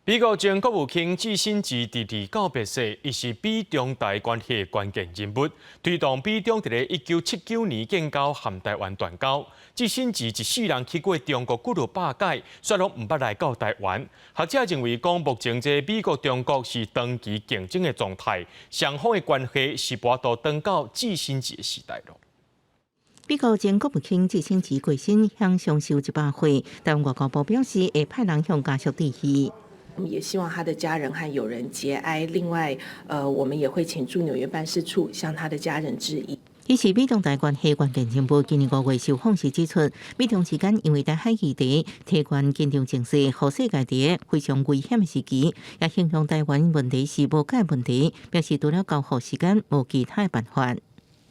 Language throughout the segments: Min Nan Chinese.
美國前國務卿季辛吉佇離告別式，伊是美中台關係關鍵人物，推動美中佇咧1979年建交和台灣斷交。季辛吉一世人去過中國幾落百擺，卻攏毋捌來到台灣。學者認為講，目前這美國中國是長期競爭的狀態，雙方的關係是無法度轉到季辛吉的時代囉。美國前國務卿季辛吉過身，享上壽100歲，台灣外交部表示會派人向家屬致意。我們也希望他的家人和友人節哀。另外，我們也會請駐紐約辦事處向他的家人致意。伊是美中台關係關鍵人物，今年5月受訪時指出，美中之間因為台海議題提懸緊張情勢，予世界佇非常危險的時期，也形容台灣問題是無解問題，表示除了交付時間，無其他的辦法。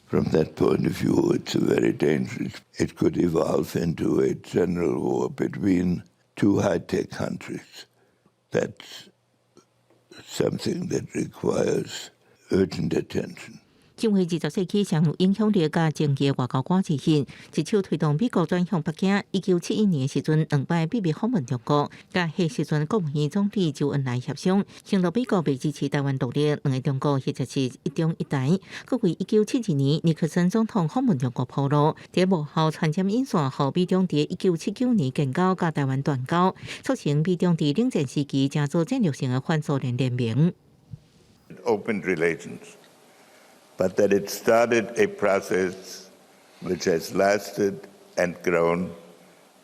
From that point of view, it's very dangerous. It could evolve into a general war between two high-tech countries. That's something that requires urgent attention. 成為20世紀上有影響力佮政治外交官之一，一手推動美國轉向北京。1971年時陣，兩擺秘密訪問中國，佮彼時陣國務院總理周恩來協商，承諾美國袂支持台灣獨立，兩个中國或者是一中一台。閣為1972年尼克森總統訪問中國鋪路，佇幕後穿針引線，予美中佇1979年建交，佮台灣斷交，促成美中佇冷戰時期成做戰略性的反蘇聯聯盟。 Opened relations. But that it started a process which has lasted and grown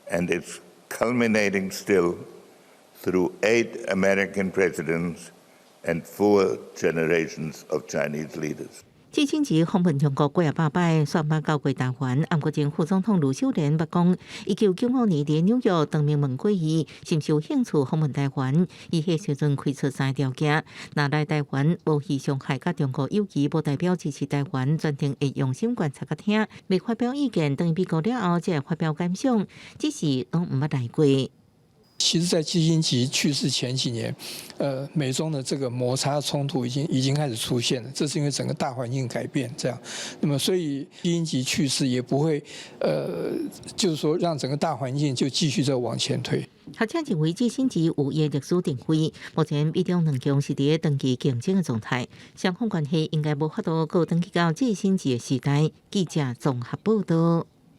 and is culminating still through eight American presidents and four generations of Chinese leaders. 季辛吉訪問中國幾仔百擺，煞毋捌到過台灣。毋過前副總統呂秀蓮捌講，1995年佇紐約當面問過伊，是毋是有興趣訪問台灣？伊彼時陣開出三個條件：若來台灣無去傷害佮中國友誼，無代表支持台灣，全程會用心觀察佮聽，袂發表意見，轉去美國了後才會發表感想。只是攏毋捌來過。其實，在季辛吉去世前幾年，美中的這個摩擦衝突已經開始出現了。這是因為整個大環境改變，這樣。那麼，所以季辛吉去世也不會，就是說讓整個大環境就繼續再往前推。學者認為，季辛吉有伊的歷史定位，目前美中兩強是佇長期競爭的狀態，雙方關係應該無法度閣轉去到季辛吉的時代。記者綜合報道。